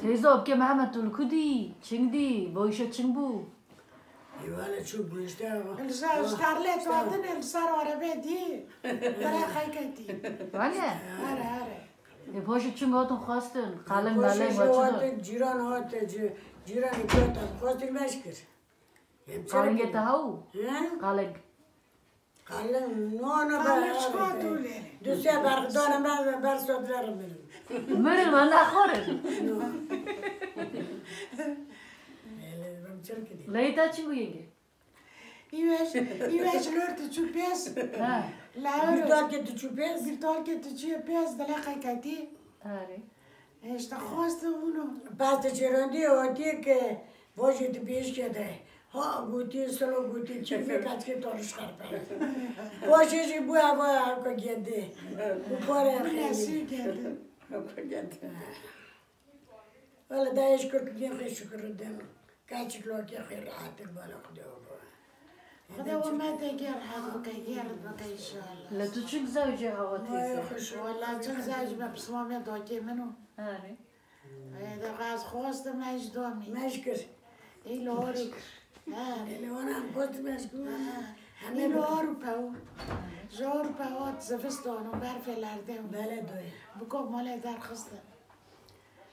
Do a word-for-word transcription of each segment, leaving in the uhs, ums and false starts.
Teyze, okê Mehmet, tu li ku dî? Çing dî? Bo îşe çing bû? Eyvallah, çû bu işte. Li ser, ji tarlê hatin, li ser arebe dî. Tere xeyketî. Wale? Here, here. Ê, poşê çing hatin xwestin? Qalin, melin, çi hatin, cîran hatin, cîranê hatin. Xwestin meş kir. Qalingê te hew? He? Qaling. Qalin, no, no, qalin çiqa tu lê? Du sê berxdana me ber sodre mirin. Mirin, me nexwarin. No. Leyê te çi bû yenge? Îwej, îwej lor tu çû pês. Ha. Lawir. Gültalkê tu çû pês. Gültalkê tu çû pês, dilê qeketî. Arê. Îşte xwest ûno. Pastê çêrandî hatiye ke vajê tu pêşke de. Ha gotî, silo gotî, çi vê kaçkê toliş xerpe. Vajê jî bû eva hewka gende. Bu pare xêlî. Nesî gende. Hewka gende. Wele da şükür ki din xê şükür din. Kaçik lokê xê rahat bala Xwedê baba. Xwedê we me te gêr rehet bike, gêr bike inşallah. Le tu çik zewcê hewa teyze? Wala çik zewc me pismamê dokê min û. Arê. Ê, de ez xwestim me ji domî. Meş kir. Ê, li hor û. He. Ê, li hor em xwestim meş kir. He. Hemê ê, li hor û pew. Ji hor û pew hat zivistan û berfê lerdê û. Bele doye. Bi kok malê derxistin.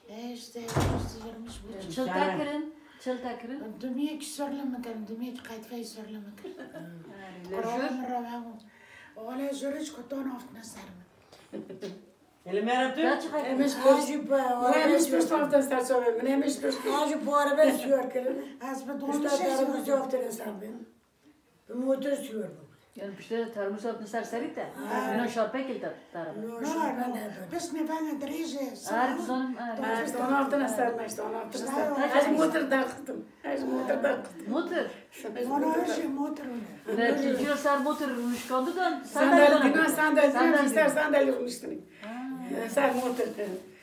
E, işte, işte, yarmış bu. Çil te kirin, çil te kirin. Dumiyek sörlü mı kirin, dumiyek qaytfey sörlü mı kirin? Arê, le jur? Qur'an mi ravemu. Ola jur hiç kutan aft ne ser mi? Ele mera tu? Kaç qayt? Emiş Hacı pa, emiş pişt hafta ser sobe, min emiş pişt. Hacı bu araba sürüyor kirin. Az bir dolmuş şey sordum. Usta tarafı hafta ne ser bin? Bi motor sürüyor bu. Yani pişte termosa bin ser serî te? Ha. Ino şarpekil te tarafı. No, şarpekil. Pişt ne bana dirêje. Arê, dizanim, arê. Ha, işte onu altına sarma, işte onu altına sarma. Hacı motor darxistim. Hacı motor darxistim. Motor? Ona her şey motor öyle. Le tu ciro ser motor rûnişkandidan, sandal dina, sandal dina, ister sandal rûniştini. Ser motor.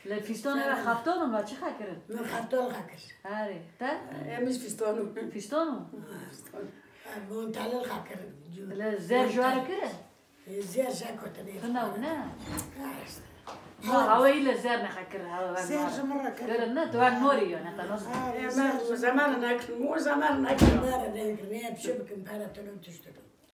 Le fîstan era xaptan ma çi xakirin? Min xaptan xakir. Arê, te? Emiş fîstanu. Fîstanu? Montalil xakir. Le zer juara kire? Zer jekotine. Tuna ne? Ha, işte. Ma hawe ile zer ne xakir, hawe. Zer ji min re kir. Kir ne, tu an nori yo, ne tanos. Ha, zer ji min re kir. Zaman ne kir, mo zaman ne kir. Mara ne kir, ne bir şey bikin, para tunu tuştu.